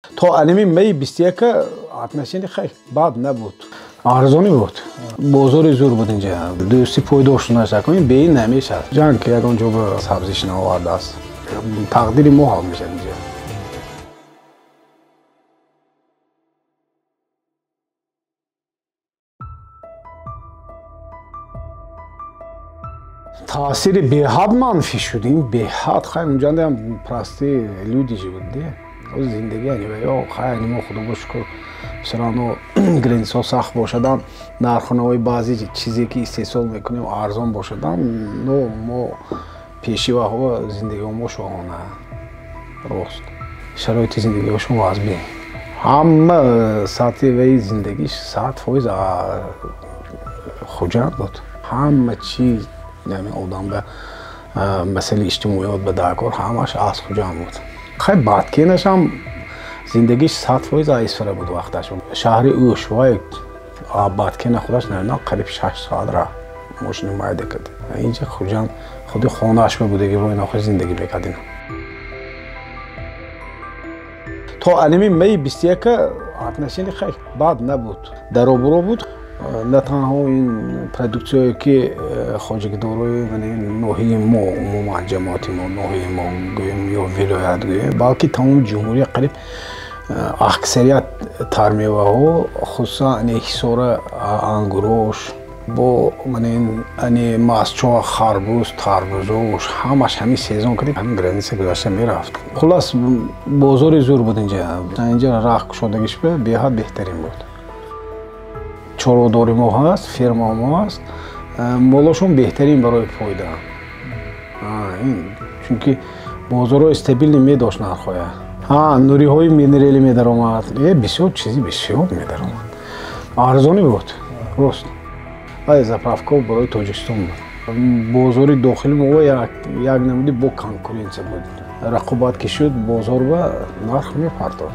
То аними май 21 отношение хай бад набуд. Арзонӣ буд. Бозори зур буд инҷа. Дӯстӣ пойдор шудааш кунем, бе намешад. Ҷанг ки ягон ҷо ба сабзиш наовардааст. Тақдири мо ҳал мешад инҷа. Таъсири беҳад манфӣ шуд. Ин беҳад хай унҷандаам простые люди живут, де. Зиндагӣ ё хай мо худо бо шукр всё границаҳо сахт бошадам, нархонаҳои баъзе чизе ки истеҳсол мекунем арзон бошадам, но мо пеши ваҳо зиндагиҳо мо шоҳона рост. Шароити зиндагиҳошон вазбе. Ҳама сатҳи ваи зиндагиш 100% Хуҷанд буд. Ҳама чиз яъне одам ба масъалаи иҷтимоиёт ба даркор ҳамаш аз Хуҷанд буд. Хай бадкенашам зиндагиш 100% Исфара буд вақташ. Шаҳри Ӯш вай Баткена худаш намедонам қариб 6 соат рафт мошини майда кард. Инҷа Хуҷанд худи хонааш будаги во инохо зиндагӣ мекардем. То аними май 21 отношение хай бад набуд. Даробуро буд. На танҳо ин продуксияе ки хоҷагидорои ноҳияи мо, умуман ҷамоати мо, ноҳияи мо гӯем ё вилоят гӯем, балки тамоми ҷумҳурия қариб аксарият тармеваҳо, хусусан ҳисора ангурош, бо масчо, харбуз, тарбузош, ҳамаш ҳамин сезон кардем, ҳамин граница гузашта мерафт. Хуллас бозори зур буд инҷа. Инҷа раҳ кушодагиш беҳад беҳтарин буд. Чорводори мо ҳаст, ферма мо ҳаст, молошон беҳтарин барои фоида. Чунки бозорҳои стабилни медошт нархҳоя. Нуриҳои минералӣ медаромад, бисёр чизи бисёр медаромад. Арзонӣ буд, рост. Вале заправкаҳо барои Тоҷикистон буд. Бозори дохили мо як намуди бо конкуренсия буд. Рақобат ки шуд, бозор ба нарх мепартод.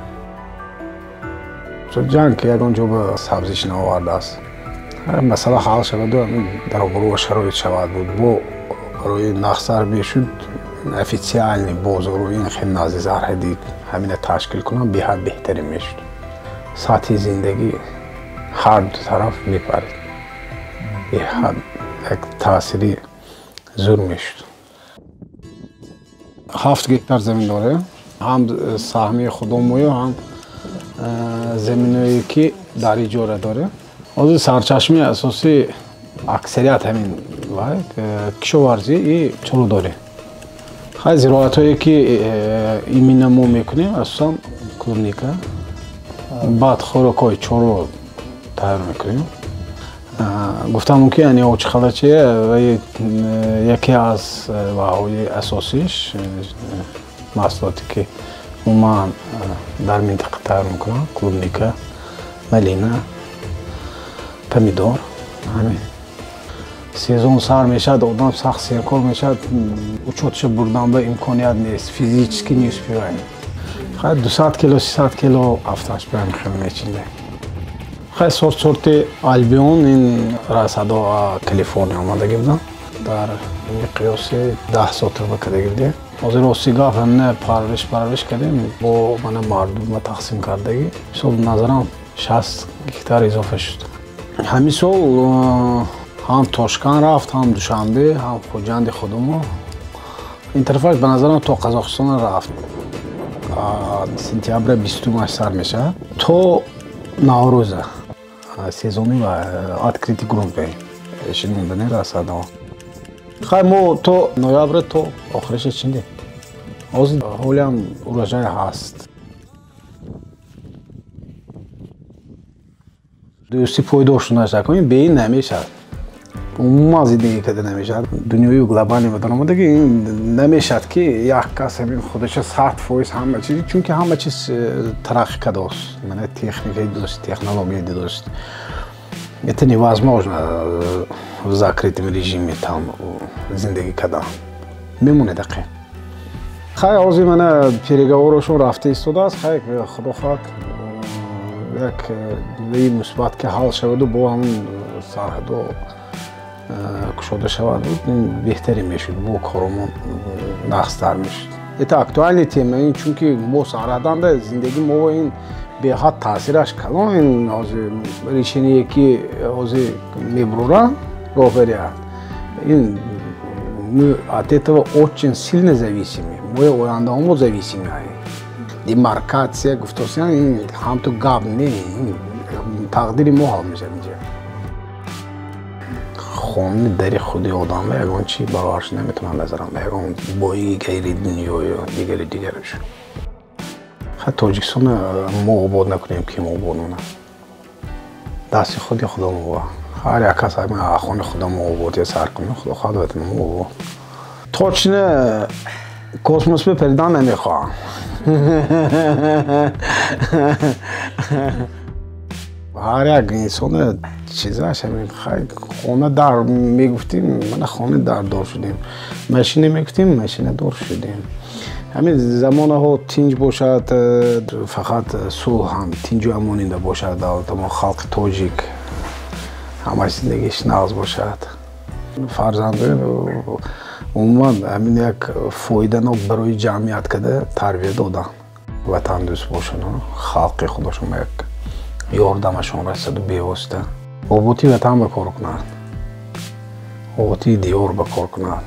Ҷанг ки ягон ҷо ба сабзиш наовардааст. Масъала ҳал шаваду даробуру шароит шавад буд. Бо барои нақсар мешуд официальный бозору ин хел назди сарҳади ҳамина ташкил кунам беҳад беҳтарин мешуд. Сатҳи зиндагӣ ҳар ду тараф мепарид. Беҳад як таъсири зур мешуд. 7 гектар замин дорем. Ҳам саҳмии худомою, ҳам заминое ки дар иҷора дорем. Ҳозир сарчашмаи асосӣ аксарият ҳамин вай кишоварзӣ и чорводорӣ. Хай зироатҳое ки именно мо мекунем асосан клубника, баъд хӯрокҳои чорво тайёр мекунем. Гуфтам мумкин яъне очхалачи яке аз ваҳои асосиш маҳсулоте ки умуман дар минтақа тайёр мекунам клубника, малина, помидор. Ҳамин сезон сар мешавад, одам сахт серкор мешавад, учётша бурдан ба имконият нест, физически не успеваем. Хай 200 кило, 300 кило ҳафташ ба ҳамин хел мечиндем. Хай сорти Альбион ин расадо Калифорния омадагӣ буданд. Дар миқёси 10 сотир ба кардагӣ будем. Ҳозир рости гап ҳамина парвариш кардем, бо мана мардум тақсим кардагӣ. Сол назарам 60 гектар изофа шуд. Ҳамин сол ҳам Тошканд рафт, ҳам Душанбе, ҳам Хуҷанди худамо. Ин тарафаш ба назарам то Қазоқистон рафт. Сентября 20 сар мешавад то Наврӯза. Сезони ва открытый грунт шинондани расадо. Хай мо то ноябр то охириша чиндем. Ҳозир ҳолиам урожай ҳаст. Дӯстӣ пойдор шудааш кунем, бе ин намешавад. Умуман зиндагӣ карда намешавад. Дунёи глобалӣ ба даромадаги намешавад ки як кас ҳамин худаша 100% ҳама чиз, чунки ҳама чиз тараққӣ кардааст. Мана техникаи дидост, технологияи дидост. Это невозможно в закрытом режиме там зиндагӣ кардан. Мемонед ақиб. Хай ҳозир мана переговорошон рафта истодааст. Хай худо хоҳад як ваи мусбат ки ҳал шаваду бо ҳамун сарҳадо кушода шавад, беҳтарин мешуд, бо коромон нақстар мешуд. Это актуальная тема, ин чунки мо сарҳаданда зиндагии мо ин беҳад таъсираш калон. Ин ҳозир решение ки ҳозир мебуроранд роҳбарият, ин мы от этого очень сильно зависимы, мо ояндаҳомо зависимы. Демаркация гуфтосиан, ин ҳамту гап не, тақдири мо ҳал мешавад. Инҷа хони дари худи одам ба ягон чи бароварш наметавонад, назарам, ба ягон бои ғайри дунёю дигари дигараш. Ха, Тоҷикистона мо обод накунем, ки мо обод монад? Дасти худи худомо. Ҳар як кас хони худамо ободия сар кунем, худо хоҳад, ватанамо обод. Точно космос бепаридан намехоҳам. Ҳар як инсона чизаш хона дар мегуфтим, мана хона дардор шудем, машина мегуфтим, машинадор шудем. Ҳамин замонаҳо тинҷ бошад, фақат сулҳ ҳам тинҷу амонида бошад давлатамо, халқи тоҷик ҳамаш зиндагиш нағз бошад, фарзандо умуман ҳамин як фоиданок барои ҷамъият када тарбия додан, ватандӯст бошанд, халқи худошон як ёрдамашон расаду бевосита ободии ватан ба кор кунанд, ободии диёр ба кор кунанд.